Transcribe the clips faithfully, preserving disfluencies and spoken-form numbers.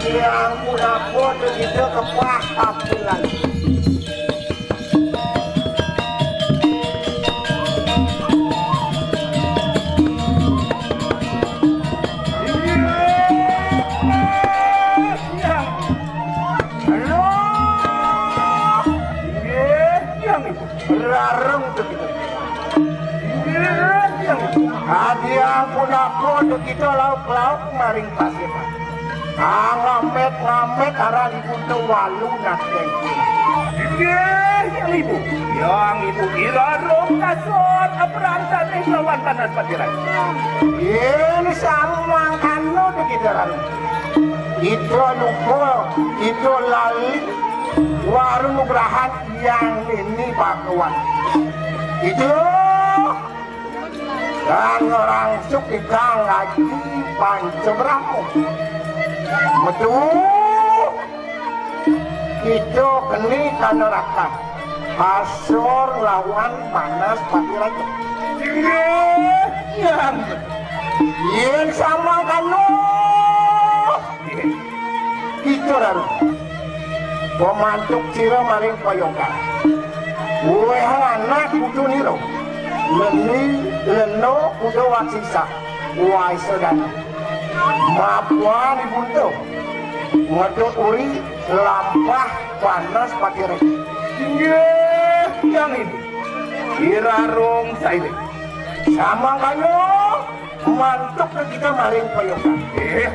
Yang pun apa tu kita kepah apa lagi. Iya, iya. Halo. Iya, iya. Rarung tu kita. Iya, iya. Hadiah pun apa tu kita lauk-lauk maring pasir. Ah, ngamet-ngamet arah ibu tu walu nak tengki. Inggih, yang ibu. Yang ibu irarung kasut, aperantan ring lawan panas patiran. Yen samangkana kita lalu. Kita lupa, kita lali, waru nugrahan yang ini bagawan. Itu Dan ngerangsuk ikang ngaji Panca Brahma. Metu kita keni kana rakan. Asor lawan panas pati raja. Inggih, Yang. Yen samangkana. Kita lalu. Pemantuk sira maring payokan. Weh anak kudu nira. Leni, leno, kudu waksisa. Wai sedana. Mapuan ibunto. Ngedut uri, lampah, panas, patiring. Inggih, yang ini. Irarung saire. Samangkana. Mantuk kita maring payokan. Eh.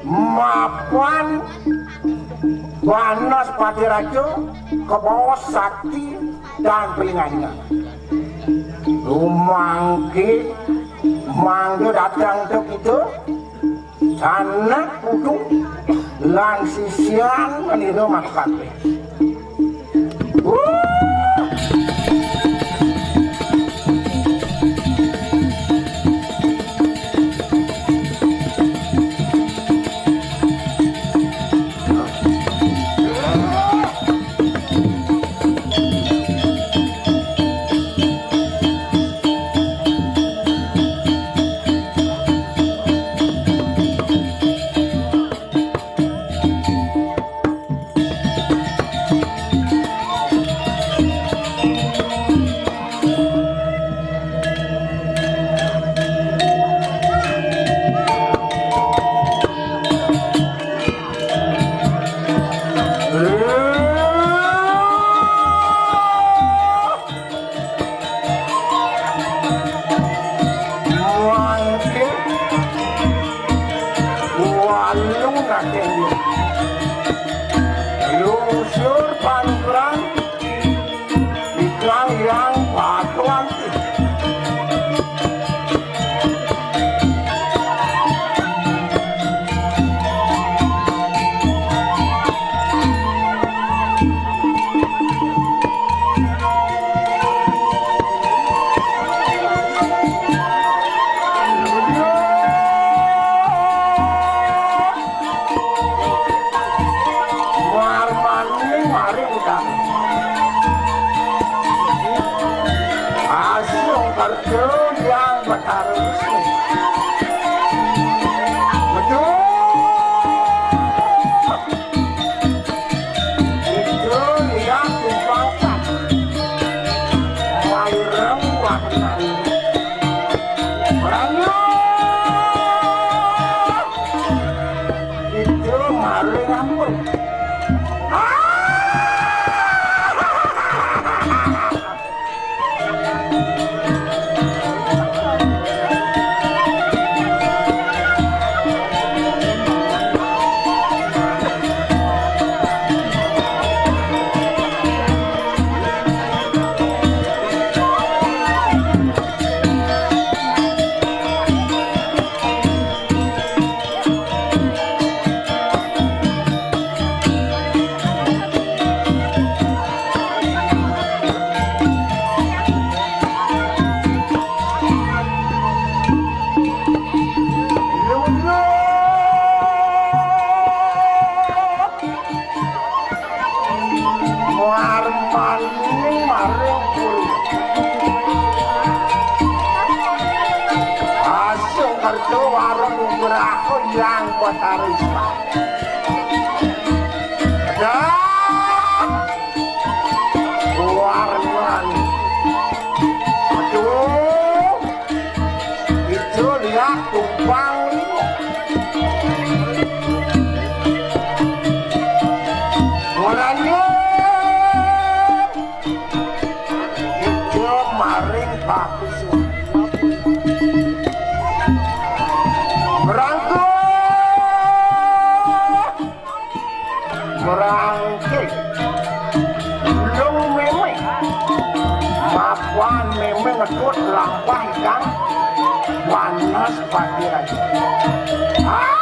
Mapan Banas Patiraja kabawa sakti dan pilingan-pilingan. Rumangke mangga datang to kita, sanak putu lan sisian manira makape. Mangke walu nakeng. Lungsur pangkuran ikang yang batuan. Warmani mari utang. Asung kerja yang Betara Wisnu. Betul. Itu yang kupakat. Maireng warnani. Orangnya. Itu maling ampun. Asung kerja warung nugraha Hyang Batara Ista. Dah. Warnani. Aduh. Itu lihat tumpang. Warnani. Ija maring bagus. Merangkul. Merangkul. Lung mémé. Mapan mémé ngedut lampah ikang Wanas Pati Raja. Ah!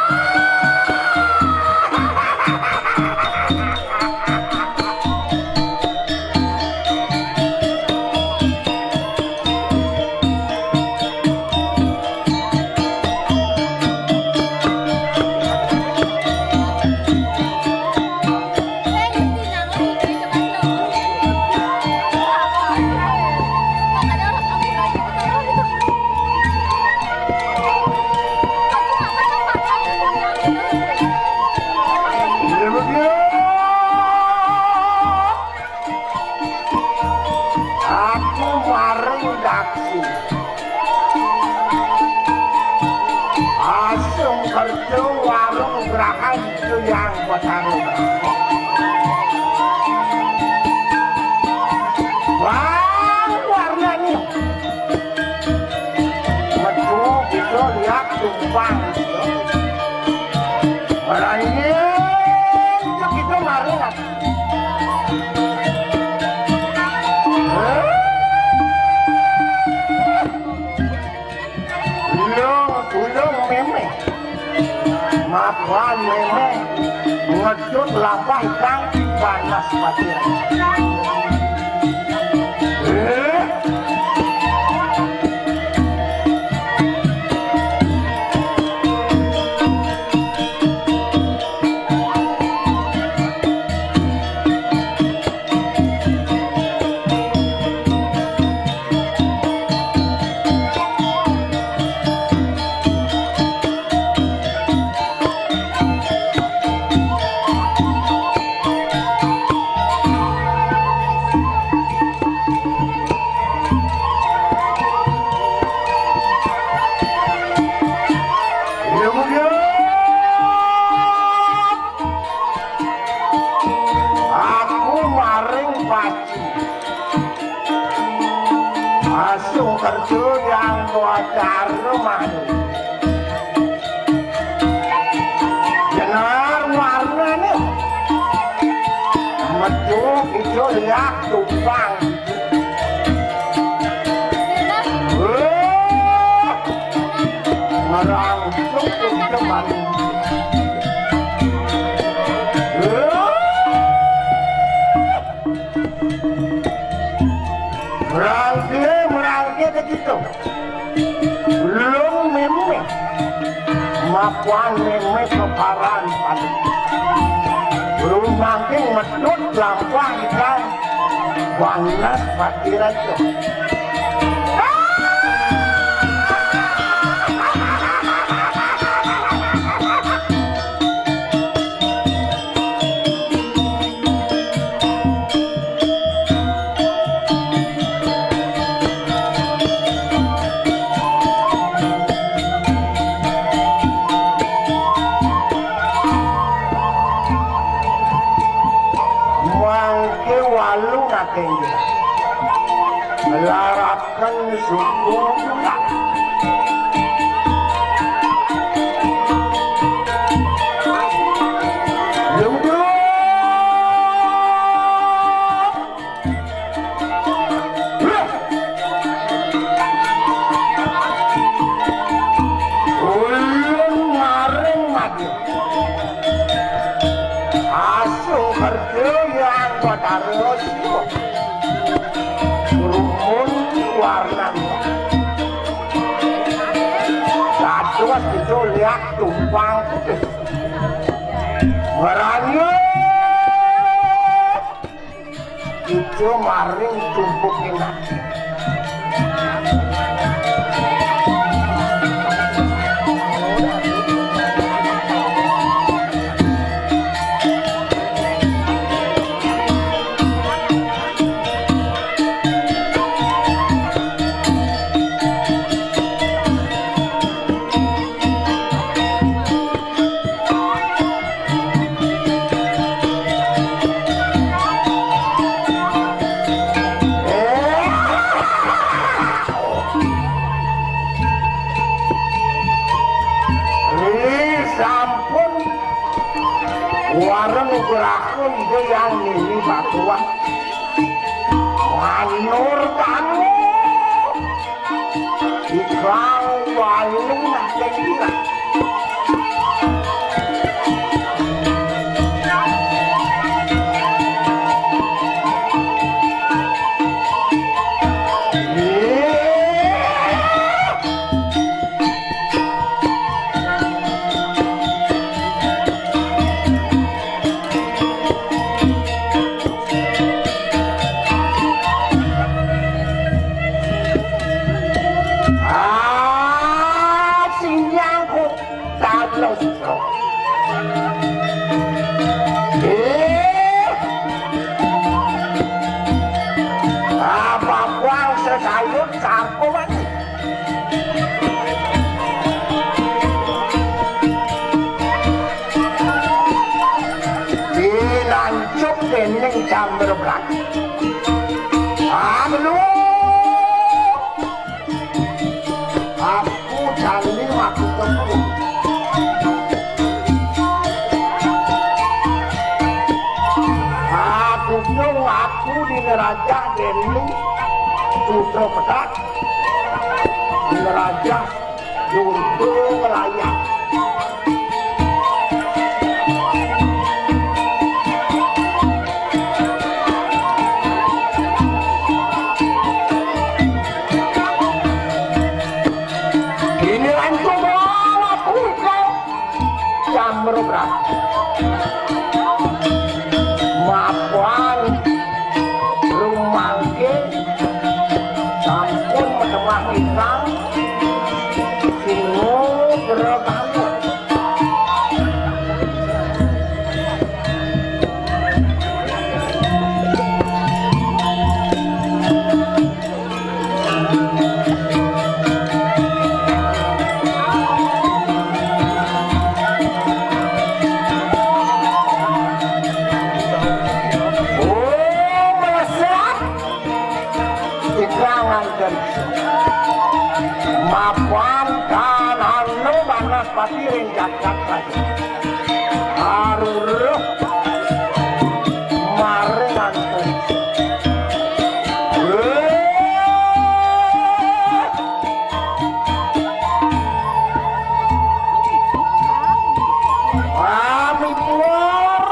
Aku maring daksi. Asung kerja warung gerahan Hyang Batara. Bang Warnani. Metu kita lihat tumpang. Warnani, kita maring. Lung, lung mémé. Mapan mémé. Ngedut lampah ikang Wanas Pati. Eh? Aku maring paci. Asung kerja yang kuacar rumah. Jenar warnani. Metu hijau liak tumpang. Wah, ngerangkuk depan. Wah. Merangke, merangke begitu. Lung mémé. Mapan mémé keparan padu. Rumangking medut lampah ikang Wanas Pati Raja. Mangké walu ngaténjé. Laraken suku. Yungkul. Ulun maring mati. Asung kerja yang batarus. Rumun warnanya. Dados itu liak tumpang putih. Merangkul. Ijo maring tumpuking ati. Ini sampun wareng ugraku Ida Hyang Nini Batuan. Manur kamu. Ikang Walung Nageng Irah. Ah, sinyangku talos. Eh, apa kuang sesayut sampun. Dinancuk dening Candra Brata. Anu, aku jani aku temu. Aku nyung aku dinerajah dening putra pedhat. Dinerajah Durga nglayah. Ini langsung aku ikau. Jamrubrat. Mapan rumangke sampun medemah ingkang singo gera banget. Oh, meleset. Iklangan dari mapan kanano banaspati ring jagat raja. Aruruh maring antuwis. Wéh! Pamipur.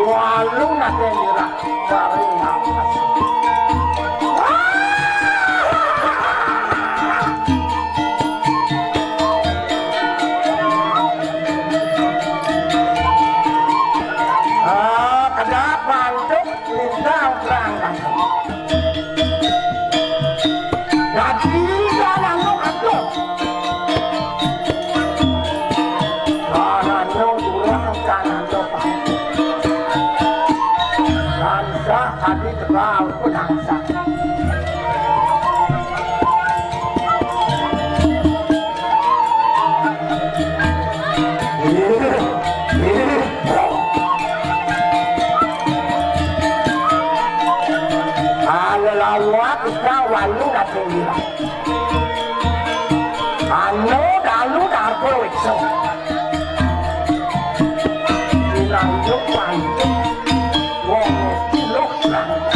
Walung nate nyerah paring nafas. Ah, kedap bantuk lintang perang. Dadi kanano adoh. Kanano urang kanano pati. Tansah adi tegal penangsang. Alelawat ika walu nate wirang. Anu dalu darpa weksa. Dilanjut lanjut. Wong mesti luh lanjut.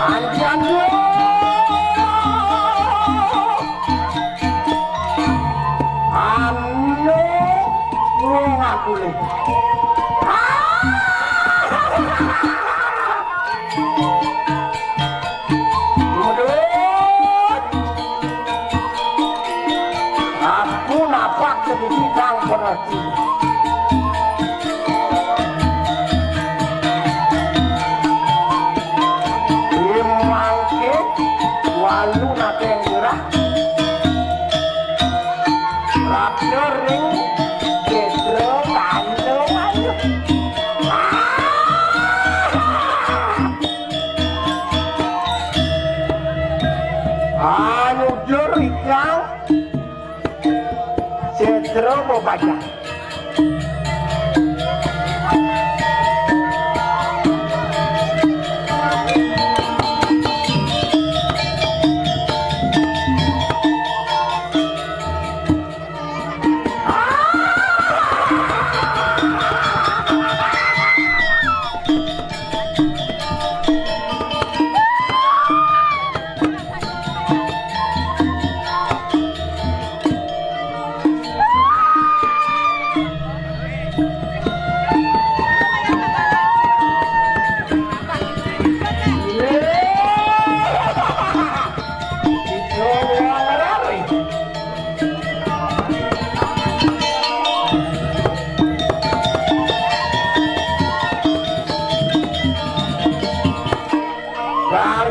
Anjan luh. Anu wong aku lho. Mudut. Aku napak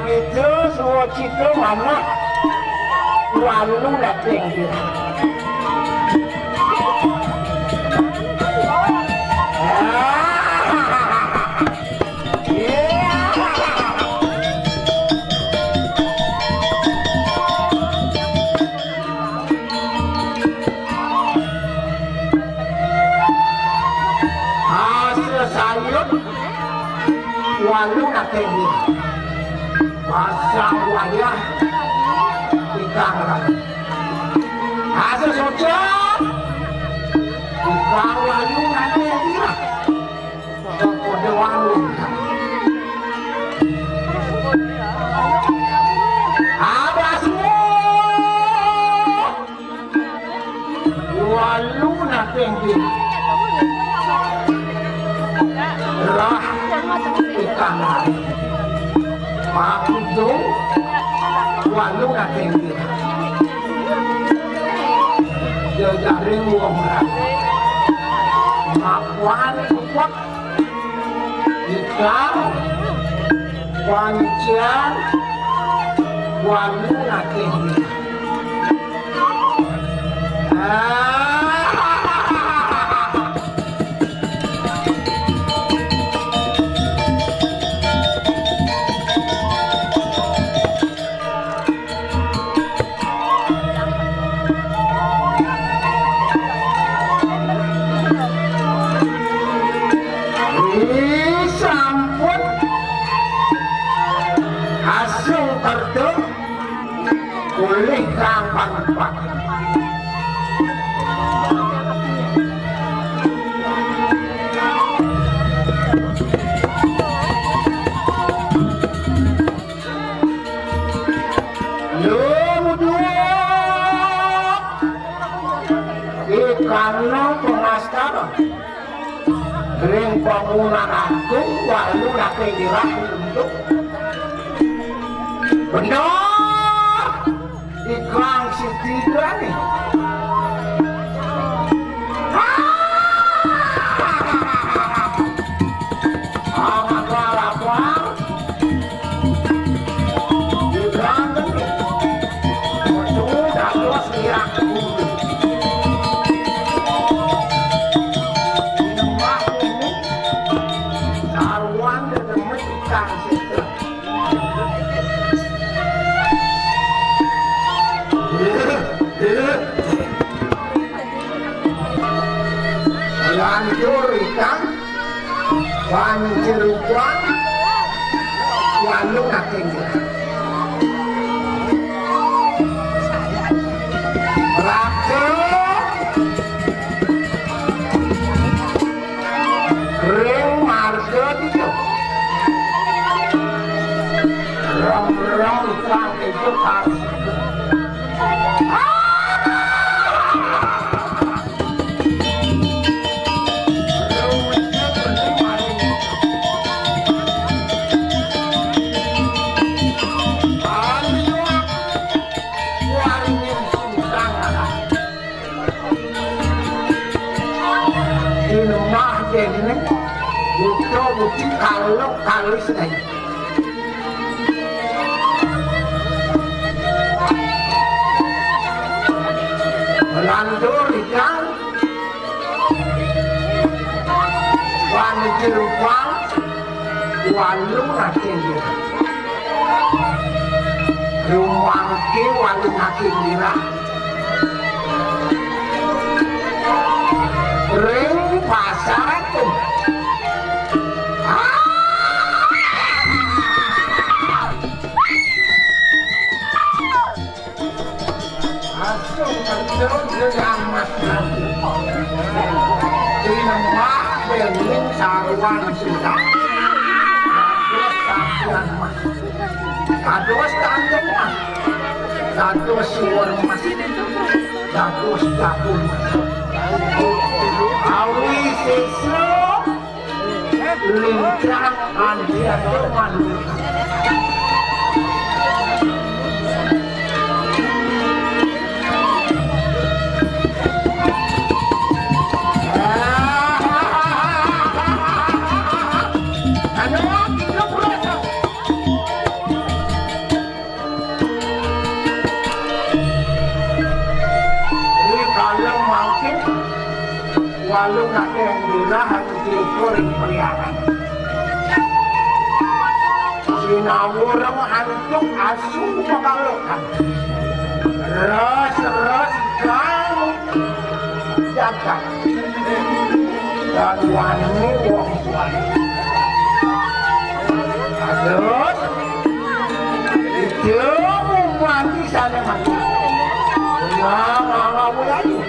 Begitu suwocito manah walu nateng dira. Hasil sayur walu nateng dira. Pasang wayah ikang rami. Hasil soca ikang walu nateng dira. Kode walu. Abas walu nateng dira. Rah ikang rami. Pakudu walu nateng dira. Jejaring wong rami. Makuan kupot. Ikang, pancian, walu nateng dira. Ah. Ih, sampun. Asung kertu ulih gampang pakai. Lho, mudhun. Ikana pemastaran. Ring bangunan agung walu nateng dira untuk. Bener. Ikang siti berani. Amat lapar. Ikang siti. Betul, dados liak. Di lembah ini, saruan dedemet ikang siti. Lantur ikang pancerupan walu nateng dira. Ratu ring marga dija. Rem-rem ikang ijo kasih. Di lembah déning putra putri kaluk kalis. Lantur ikang panuju rupang walu nateng dira. Rumangké walu nateng dira. Ring pasar agung. Langsung terjun ke Mas Prabu. Tinembak dening saruan sudah. Dados sabuan mas. Dados tandem mas. Dados suwur mas. Dados jagung mas. Awi sesuk Lincah anjir manungkal. Rikala mangkin walu nate nggirah ing tiga ring priangan. Sinawureng antuk asu pamalokan. Res-res kang jagat. Dan wani wong tuane. Aduh. Ijo mati sane mati. Nah, ngawur ayu.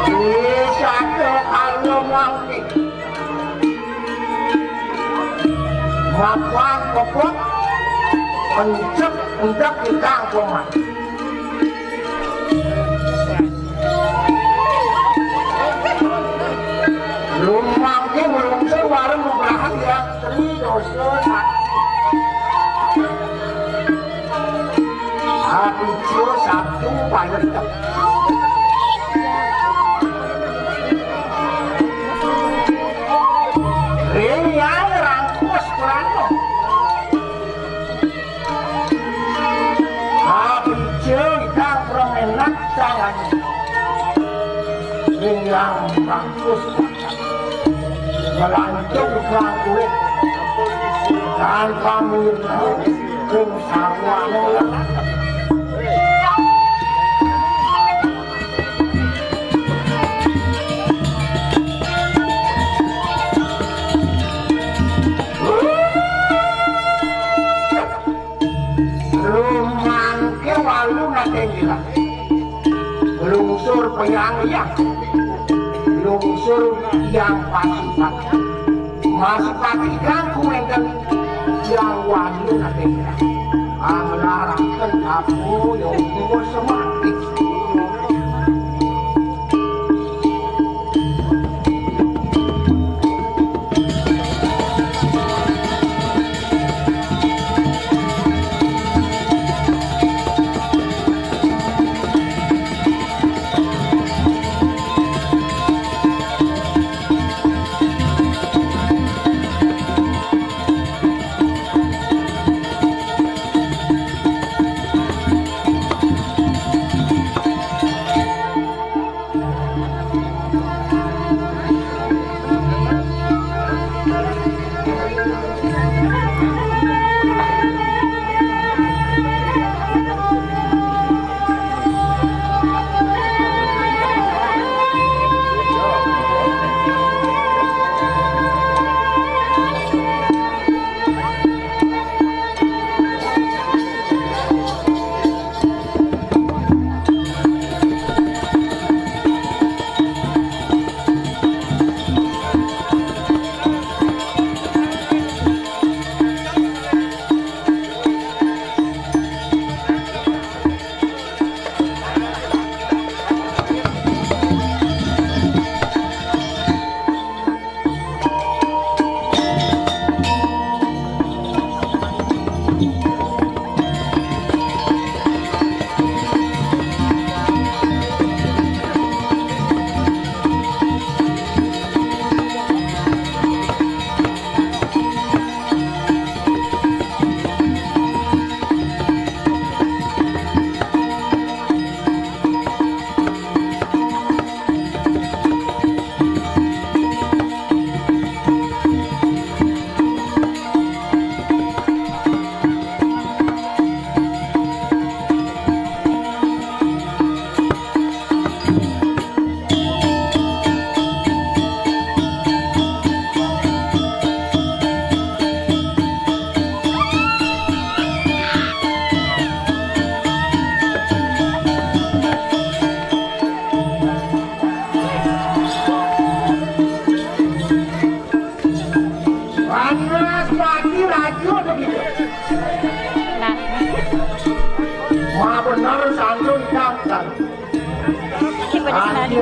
Wis ada karo mangke. Mapan keput, encek, endek, ikang, komat. Lumangke nglungsur warung nugrahan yang Tri Dosa Sakti. Abijo Sabtu Payetek. Ring yang rangkus kurano. Abijo idang promenat tangan. Ring yang rangkus Melanjut tukang kulit tanpa menyebut ring sarwane lelakon. Rumangke walu nate ngilang. Lungsur peyang iyang. Lungsur iyang pasupati. Masupati kang kuwenten iyang walu nate ngilang. Amlaraken aku ya uga semati.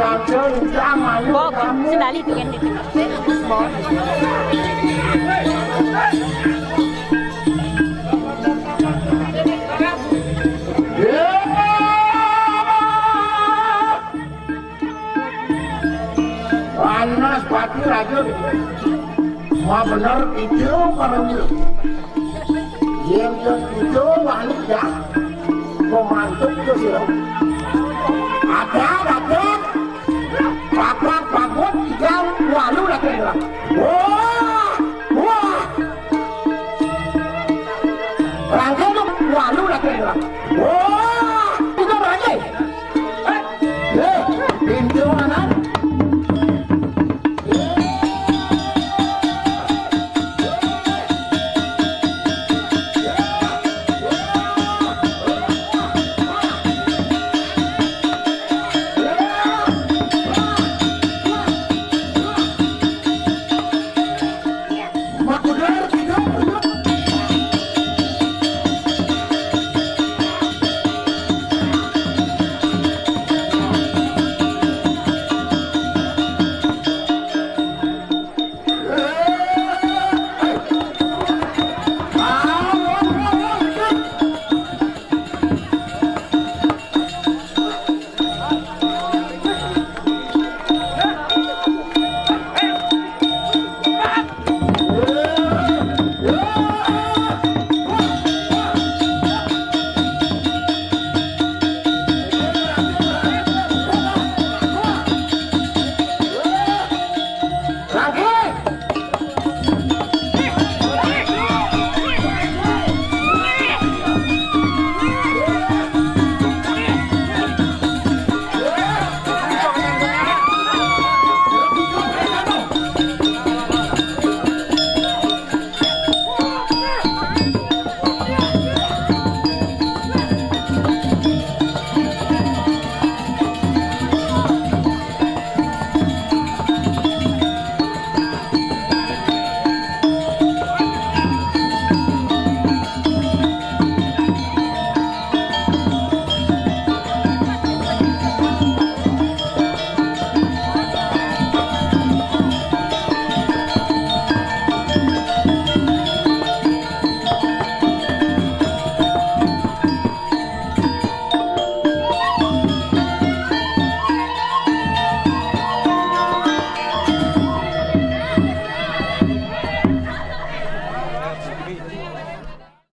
Bok, sendali tuh kan itu. Panas pati raja. Wah bener itu para. Yen yen itu wali ya. Pemantuk itu sih. Ada ada. Papat papat tiga walu lagi.